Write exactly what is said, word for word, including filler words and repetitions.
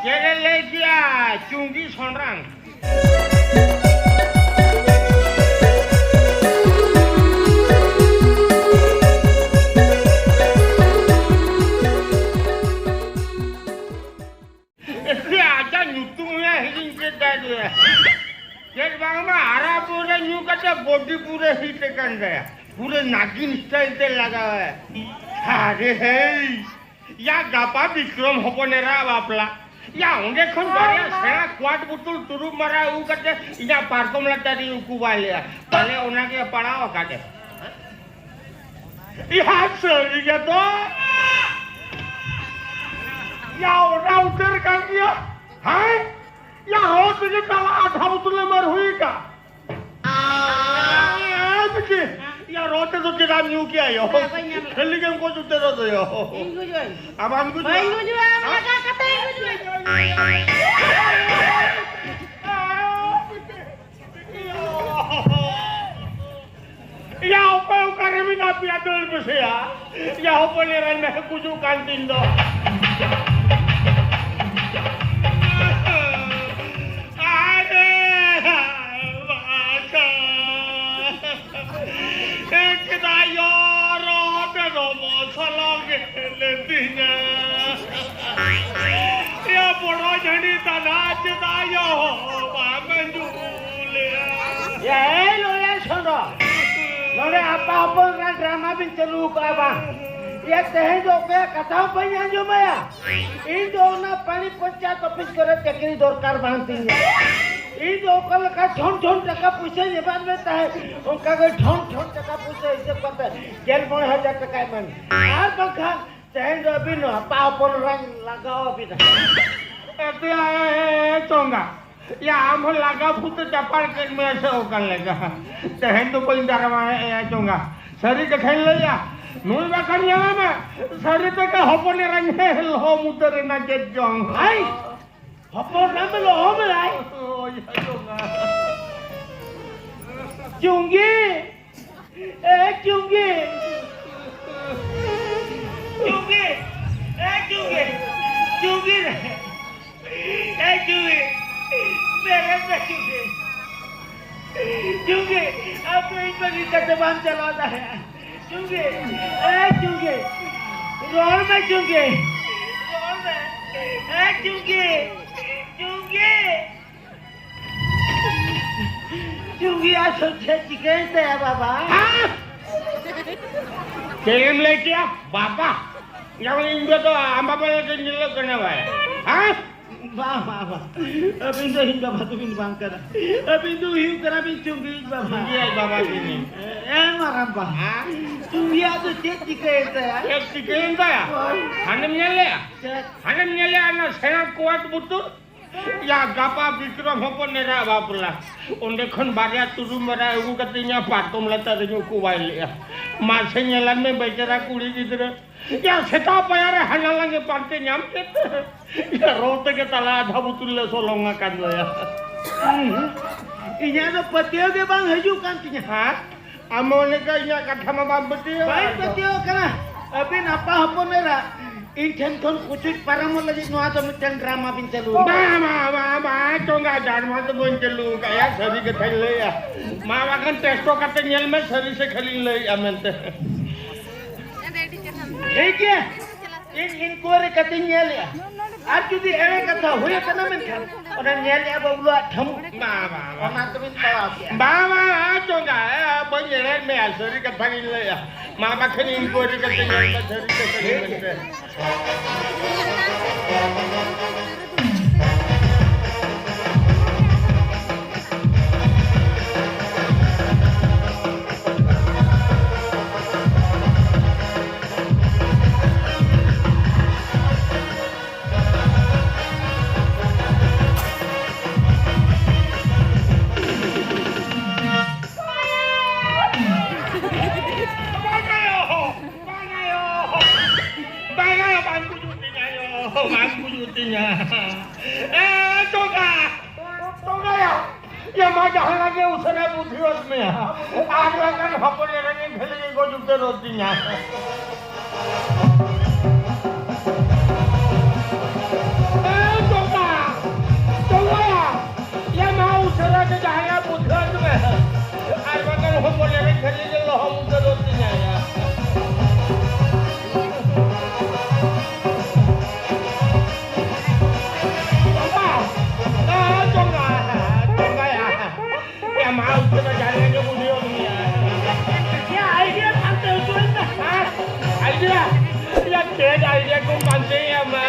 ᱪᱮᱫ ᱮ ᱞᱟᱹᱭ ᱠᱮᱜᱼᱟ ᱪᱩᱝᱜᱤ ᱥᱚᱸᱰᱨᱟᱝ? ᱮ, ᱟᱡᱟᱜ ᱧᱩᱛᱩᱢ ᱦᱚᱸ ᱦᱤᱲᱤᱧ ᱠᱮᱫ ᱛᱟᱭ ᱫᱚ᱾ ᱪᱮᱫ ᱵᱟᱝᱢᱟ ᱟᱨᱟ ᱯᱩᱨᱟᱹ ᱧᱩ ᱠᱟᱛᱮ ᱵᱚᱰᱤ ᱯᱩᱨᱟᱹ ᱦᱤᱴ ᱟᱠᱟᱱ ᱛᱟᱭᱟ, ᱯᱩᱨᱟᱹ ᱱᱟᱜᱤᱱ ᱥᱴᱟᱭᱤᱞ ᱛᱮ ᱞᱟᱜᱟᱣᱟᱭ᱾ ᱟᱨᱮ ᱦᱮᱭ, ᱭᱟ ᱜᱟᱯᱟ ᱵᱤᱠᱨᱚᱢ ᱦᱚᱯᱚᱱ ᱮᱨᱟ ᱵᱟᱯᱞᱟ᱾ ᱭᱟ ᱚᱸᱰᱮ ᱠᱷᱚᱱ ᱵᱟᱨᱭᱟ ᱥᱮᱬᱟ ᱠᱚᱣᱟᱴ ᱵᱩᱛᱩᱞ ᱛᱩᱨᱩᱵ ᱢᱟᱨᱟ ᱟᱹᱜᱩ ᱠᱟᱛᱮ ᱤᱧᱟᱹᱜ ᱯᱟᱨᱠᱚᱢ ᱞᱟᱛᱟᱨ ᱨᱤᱧ ᱩᱠᱩ ᱵᱟᱭ ᱞᱮᱭᱟ, ᱛᱟᱦᱞᱮ ᱚᱱᱟᱜᱮ ᱯᱟᱲᱟᱣ ᱟᱠᱟᱫᱮ᱾ ᱭᱟ ᱥᱟᱹᱨᱤ ᱜᱮ ᱫᱚ᱾ ᱭᱟ ᱚᱱᱟ ᱩᱛᱟᱹᱨ ᱠᱟᱱ ᱜᱮᱭᱟ᱾ ᱦᱮᱸ? ᱭᱟ ᱦᱚᱲ ᱛᱮᱜᱮ ᱪᱟᱞᱟᱜᱼᱟ, ᱟᱫᱷᱟ ᱵᱩᱛᱩᱞᱮ ᱢᱟᱨ ᱦᱩᱭ ᱟᱠᱟᱫ᱾ ᱟᱨ ᱪᱮᱫ? ᱭᱟ, ᱨᱚ ᱛᱮᱫᱚ ᱪᱮᱫᱟᱜ ᱧᱩ ᱠᱮᱜᱼᱟ ᱭᱚ? ᱦᱮᱸ, ᱵᱟᱹᱧ ᱧᱟᱢ ᱞᱮᱫᱟ᱾ ᱠᱷᱟᱹᱞᱤ ᱜᱮᱢ ᱜᱚᱡ ᱩᱛᱟᱹᱨᱚᱜ ᱫᱚ ᱭᱚ᱾ ᱤᱧ ᱜᱩᱡᱩᱜ ᱟᱹᱧ᱾ ᱟᱢ ᱟᱢ ᱜᱩᱡᱩᱜ ᱵᱟᱹᱧ ᱟᱢ? ᱜᱩᱡᱩᱜᱼᱟ, ᱟᱢ ᱞᱟᱜᱟ ᱠᱟᱛᱮ ᱤᱧ ᱜᱩᱡᱩᱜ ᱟᱹᱧ᱾ ᱭᱟ, ᱚᱠᱚᱭ ᱚᱠᱟᱨᱮ ᱢᱮᱱᱟᱜ ᱯᱮᱭᱟ, ᱫᱟᱹᱲ ᱯᱮᱥᱮᱭᱟ᱾ ᱭᱟ, ᱦᱚᱯᱚᱱ ᱮᱨᱟᱧ ᱢᱮ, ᱜᱩᱡᱩᱜ ᱠᱟᱱ ᱛᱤᱧ ᱫᱚ᱾ ᱟᱨᱮ, ᱵᱟᱪᱟ᱾ ᱮ, ᱪᱮᱫᱟᱜ ᱭᱚ, ᱨᱚ ᱛᱮᱫᱚ ᱢᱚᱥᱞᱟ ᱜᱮ ᱞᱮ ᱛᱤᱧᱟ᱾ ᱭᱟ, ᱵᱚᱲᱚ ᱡᱷᱟᱹᱱᱤ ᱛᱟᱱᱟ ᱪᱮᱫᱟᱜ ᱭᱚ, ᱵᱟᱢ ᱧᱩ ᱞᱮᱭᱟ? ᱮᱭ, ᱞᱚᱭᱟ ᱥᱚᱸᱰᱚ, ᱱᱚᱰᱮ ᱟᱯᱟ ᱦᱚᱯᱚᱱ ᱨᱮᱱᱟᱜ ᱰᱨᱟᱢᱟ ᱵᱤᱱ ᱪᱟᱹᱞᱩ ᱟᱠᱟᱫᱼᱟ ᱵᱟᱝ? ᱭᱟ, ᱛᱮᱦᱮᱧ ᱫᱚ ᱚᱠᱚᱭᱟᱜ ᱠᱟᱛᱷᱟ ᱦᱚᱸ ᱵᱟᱹᱧ ᱟᱸᱡᱚᱢᱟᱭᱟ᱾ ᱤᱧ ᱫᱚ ᱚᱱᱟ ᱯᱟᱹᱱᱤ ᱯᱚᱧᱪᱟᱭᱮᱛ ᱚᱯᱷᱤᱥ ᱠᱚᱨᱮ ᱪᱟᱹᱠᱨᱤ ᱫᱚᱨᱠᱟᱨ ᱵᱟᱝ ᱛᱤᱧᱟ᱾ ᱤᱧ ᱫᱚ ᱚᱠᱟ ᱞᱮᱠᱟ ᱡᱷᱚᱱ ᱡᱷᱚᱱ ᱴᱟᱠᱟ ᱯᱩᱭᱥᱟᱹᱧ ᱮᱢᱟᱫ ᱢᱮ ᱛᱟᱦᱮᱸᱫ, ᱚᱱᱠᱟ ᱜᱮ ᱡᱷᱚᱱ ᱡᱷᱚᱱ ᱴᱟᱠᱟ ᱯᱩᱭᱥᱟᱹ ᱦᱤᱥᱟᱹᱵ ᱠᱟᱛᱮ ᱜᱮᱞ ᱢᱚᱬᱮ ᱦᱟᱡᱟᱨ ᱴᱟᱠᱟ ᱮᱢᱟᱹᱧ ᱢᱮ᱾ ᱟᱨ ᱵᱟᱝᱠᱷᱟᱱ ᱛᱮᱦᱮᱧ ᱫᱚ ᱟᱹᱵᱤᱱ ᱟᱯᱟ ᱦᱚᱯᱚᱱ ᱨᱟᱧ ᱞᱟᱜᱟᱣ ᱟᱹᱵᱤᱱᱟ᱾ ᱮ ᱪᱚᱸᱜᱟ, ᱭᱟ, ᱟᱢ ᱦᱚᱸ ᱞᱟᱜᱟ ᱵᱷᱩᱛ ᱪᱟᱯᱟᱲ ᱠᱮᱫ ᱢᱮᱭᱟ ᱥᱮ ᱚᱠᱟ ᱞᱮᱠᱟ? ᱛᱮᱦᱮᱧ ᱫᱚ ᱵᱟᱹᱧ ᱫᱟᱨᱟᱢᱟ, ᱮ ᱪᱚᱸᱜᱟ᱾ ᱥᱟᱹᱨᱤ ᱠᱟᱛᱷᱟᱧ ᱞᱟᱹᱭᱟ, ᱱᱩᱭ ᱵᱟᱠᱷᱟᱱ ᱧᱮᱞᱮ ᱢᱮ, ᱥᱟᱹᱨᱤ ᱛᱮᱜᱮ ᱦᱚᱯᱚᱱ ᱮᱨᱟᱧ ᱞᱚᱦᱚᱢ ᱩᱛᱟᱹᱨ ᱮᱱᱟ ᱪᱮᱫ ᱪᱚᱝ᱾ ᱟᱭ, ᱦᱚᱯᱚᱱ ᱮᱨᱟ ᱢᱮ ᱞᱚᱦᱚᱢ ᱮᱱᱟᱭ? ᱦᱳᱭ, ᱭᱟ ᱪᱚᱸᱜᱟ᱾ ᱪᱩᱝᱜᱤ, ᱮ ᱪᱩᱝᱜᱤ, ᱪᱩᱝᱜᱤ, ᱮ ᱪᱩᱝᱜᱤ, ᱪᱩᱝᱜᱤ ᱨᱮ᱾ ᱪᱩᱝᱜᱤ, ᱟᱯᱮ ᱤᱧ ᱵᱟᱹᱜᱤ ᱠᱟᱛᱮ ᱵᱟᱢ ᱪᱟᱞᱟᱣ ᱫᱟᱲᱮᱭᱟᱜᱼᱟ᱾ ᱪᱩᱝᱜᱤ, ᱮ ᱪᱩᱝᱜᱤ, ᱨᱚᱲ ᱢᱮ ᱪᱩᱝᱜᱤ, ᱨᱚᱲ ᱢᱮ, ᱮ ᱪᱩᱝᱜᱤ, ᱪᱩᱝᱜᱤ, ᱪᱩᱝᱜᱤ ᱟᱨ ᱥᱚᱡᱷᱮ ᱪᱤᱠᱟᱹᱭᱮᱱ ᱛᱟᱭᱟ ᱵᱟᱵᱟ? ᱦᱮᱸ? ᱪᱮᱫ ᱮᱢ ᱞᱟᱹᱭ ᱠᱮᱭᱟ? ᱵᱟᱵᱟ? ᱡᱮᱢᱚᱱ ᱤᱧ ᱫᱚ ᱟᱢ ᱵᱟᱵᱟ ᱞᱮᱠᱟᱧ ᱧᱮᱞᱚᱜ ᱠᱟᱱᱟ ᱵᱟᱭ? ᱦᱮᱸ? ᱵᱟᱝ, ᱵᱟᱝ, ᱵᱟᱝ᱾ ᱟᱹᱵᱤᱱ ᱫᱚ ᱤᱧ ᱵᱟᱵᱟ ᱫᱚᱵᱤᱱ ᱵᱟᱝ ᱠᱟᱱᱟ᱾ ᱟᱹᱵᱤᱱ ᱫᱚ ᱦᱩᱭᱩᱜ ᱠᱟᱱᱟ ᱵᱤᱱ ᱪᱩᱝᱜᱤ ᱵᱟᱵᱟ᱾ ᱪᱩᱝᱜᱤ ᱟᱡ ᱵᱟᱵᱟ ᱜᱮ ᱱᱤᱧ᱾ ᱮ, ᱢᱟᱨᱟᱝ ᱵᱟ᱾ ᱦᱮᱸ? ᱪᱩᱝᱜᱤᱭᱟᱜ ᱫᱚ ᱪᱮᱫ ᱪᱤᱠᱟᱹᱭᱮᱱ ᱛᱟᱭᱟ? ᱪᱮᱫ ᱪᱤᱠᱟᱹᱭᱮᱱ ᱛᱟᱭᱟ? ᱦᱳᱭ᱾ ᱦᱟᱱᱮᱢ ᱧᱮᱞ ᱞᱮᱭᱟ? ᱪᱮᱫ? ᱦᱟᱱᱮᱢ ᱧᱮᱞ ᱞᱮᱭᱟ ᱚᱱᱟ ᱥᱮᱬᱟ ᱠᱚᱣᱟᱴ ᱵᱩᱛᱩᱨ? ᱭᱟ, ᱜᱟᱯᱟ ᱵᱤᱠᱨᱚᱢ ᱦᱚᱯᱚᱱ ᱮᱨᱟ ᱵᱟᱯᱞᱟ᱾ ᱚᱸᱰᱮ ᱠᱷᱚᱱ ᱵᱟᱨᱭᱟ ᱛᱩᱨᱩᱢ ᱢᱟᱨᱟ ᱟᱹᱜᱩ ᱠᱟᱛᱮ ᱤᱧᱟᱹᱜ ᱯᱟᱨᱠᱚᱢ ᱞᱟᱛᱟᱨ ᱨᱮᱧ ᱩᱠᱩ ᱵᱟᱭ ᱞᱮᱜᱼᱟ᱾ ᱢᱟᱥᱮ ᱧᱮᱞᱟᱱ ᱢᱮ ᱵᱮᱪᱟᱨᱟ ᱠᱩᱲᱤ ᱜᱤᱫᱽᱨᱟᱹ᱾ ᱭᱟ, ᱥᱮᱛᱟᱜ ᱯᱟᱭᱟᱨ ᱨᱮ ᱦᱟᱱᱟ ᱞᱟᱝᱜᱮ ᱯᱟᱱᱛᱮ ᱧᱟᱢ ᱠᱮᱫ᱾ ᱭᱟ, ᱨᱚᱲ ᱛᱮᱜᱮ ᱛᱟᱞᱟ ᱟᱫᱷᱟ ᱵᱩᱛᱩᱞ ᱞᱮ ᱥᱚᱞᱚᱝ ᱟᱠᱟᱱ ᱫᱚᱭᱟ᱾ ᱤᱧᱟᱹᱜ ᱫᱚ ᱯᱟᱹᱛᱭᱟᱹᱣ ᱜᱮ ᱵᱟᱝ ᱦᱤᱡᱩᱜ ᱠᱟᱱ ᱛᱤᱧᱟᱹ᱾ ᱦᱮᱸ? ᱟᱢ ᱦᱚᱸ ᱞᱮᱠᱟ ᱤᱧᱟᱹᱜ ᱠᱟᱛᱷᱟ ᱢᱟ ᱵᱟᱢ ᱯᱟᱹᱛᱭᱟᱹᱣ᱾ ᱵᱟᱹᱧ ᱯᱟᱹᱛᱭᱟᱹᱣ ᱠᱟᱱᱟ᱾ ᱟᱹᱵᱤᱱ ᱟᱯᱟ ᱦᱚᱯᱚᱱ ᱮᱨᱟ ᱤᱧ ᱴᱷᱮᱱ ᱠᱷᱚᱱ ᱠᱩᱪᱩᱡ ᱯᱟᱨᱚᱢᱚᱜ ᱞᱟᱹᱜᱤᱫ ᱱᱚᱣᱟ ᱫᱚ ᱢᱤᱫᱴᱮᱱ ᱰᱨᱟᱢᱟ ᱵᱤᱱ ᱪᱟᱹᱞᱩ ᱟᱠᱟᱫᱟ᱾ ᱵᱟ, ᱵᱟ, ᱵᱟ, ᱵᱟ, ᱪᱚᱸᱜᱟ ᱰᱨᱟᱢᱟ ᱫᱚ ᱵᱟᱹᱧ ᱪᱟᱹᱞᱩ ᱟᱠᱟᱫᱼᱟ, ᱥᱟᱹᱨᱤ ᱠᱟᱛᱷᱟᱧ ᱞᱟᱹᱭᱟ᱾ ᱢᱟ ᱵᱟᱠᱷᱟᱱ ᱴᱮᱥᱴᱚ ᱠᱟᱛᱮ ᱧᱮᱞ ᱢᱮ, ᱥᱟᱹᱨᱤ ᱥᱮ ᱠᱷᱟᱹᱞᱤᱧ ᱞᱟᱹᱭᱮᱫᱼᱟ ᱢᱮᱱᱛᱮ᱾ ᱴᱷᱤᱠ ᱜᱮᱭᱟ, ᱤᱧ ᱤᱱᱠᱩᱭᱟᱨᱤ ᱠᱟᱛᱮᱧ ᱧᱮᱞᱮᱜᱼᱟ᱾ ᱟᱨ ᱡᱩᱫᱤ ᱮᱲᱮ ᱠᱟᱛᱷᱟ ᱦᱩᱭ ᱟᱠᱟᱱᱟ ᱢᱮᱱᱠᱷᱟᱱ ᱚᱱᱟ ᱧᱮᱞᱮᱜᱼᱟ ᱵᱟᱹᱵᱞᱩᱣᱟᱜ ᱴᱷᱟᱹᱢᱩ᱾ ᱵᱟ, ᱵᱟ, ᱵᱟ᱾ ᱚᱱᱟ ᱛᱮᱵᱤᱱ ᱯᱟᱲᱟᱣ ᱠᱮᱜᱼᱟ᱾ ᱵᱟ, ᱵᱟ, ᱪᱚᱸᱜᱟ, ᱮ, ᱵᱟᱹᱧ ᱮᱲᱮᱭᱮᱫ ᱢᱮᱭᱟ, ᱥᱟᱹᱨᱤ ᱠᱟᱛᱷᱟ ᱜᱤᱧ ᱞᱟᱹᱭᱟ᱾ ᱢᱟ ᱵᱟᱠᱷᱟᱱ ᱤᱱᱠᱩᱭᱟᱨᱤ ᱠᱟᱛᱮ ᱧᱮᱞ ᱢᱮ, ᱥᱟᱹᱨᱤ ᱥᱮ ᱠᱷᱟᱹᱞᱤ ᱢᱮᱱᱛᱮ᱾ ᱵᱟᱝ ᱟᱭᱳ! ᱵᱟᱝ ᱟᱭᱳ! ᱵᱟᱝ ᱟᱭᱳ! ᱵᱟᱝ ᱜᱩᱡᱩᱜ ᱛᱤᱧᱟ ᱟᱭᱳ! ᱵᱟᱝ ᱜᱩᱡᱩᱜ ᱛᱤᱧᱟ᱾ ᱮ, ᱴᱚᱸᱜᱟ! ᱴᱚᱸᱜᱟ ᱭᱟ! ᱭᱟ ᱢᱟ ᱡᱟᱦᱟᱸ ᱞᱟᱜᱮ ᱩᱥᱟᱹᱨᱟ ᱵᱩᱫᱷᱤ ᱚᱪ ᱢᱮᱭᱟ᱾ ᱟᱨ ᱵᱟᱝᱠᱷᱟᱱ ᱦᱚᱯᱚᱱ ᱮᱨᱟ ᱜᱮ ᱵᱷᱮᱞᱮ ᱜᱮ ᱜᱚᱡ ᱩᱛᱟᱹᱨᱚᱜ ᱛᱤᱧᱟ᱾ ᱮ, ᱴᱚᱸᱜᱟ! ᱴᱚᱸᱜᱟ ᱭᱟ! ᱭᱟ ᱢᱟ ᱩᱥᱟᱹᱨᱟ ᱜᱮ ᱡᱟᱦᱟᱸᱭᱟᱜ ᱵᱩᱫᱷᱤ ᱚᱪ ᱢᱮ᱾ ᱪᱮᱫ ᱟᱭᱰᱤᱭᱟ ᱠᱚᱢ ᱯᱟᱱᱛᱮᱭᱟ ᱢᱟ?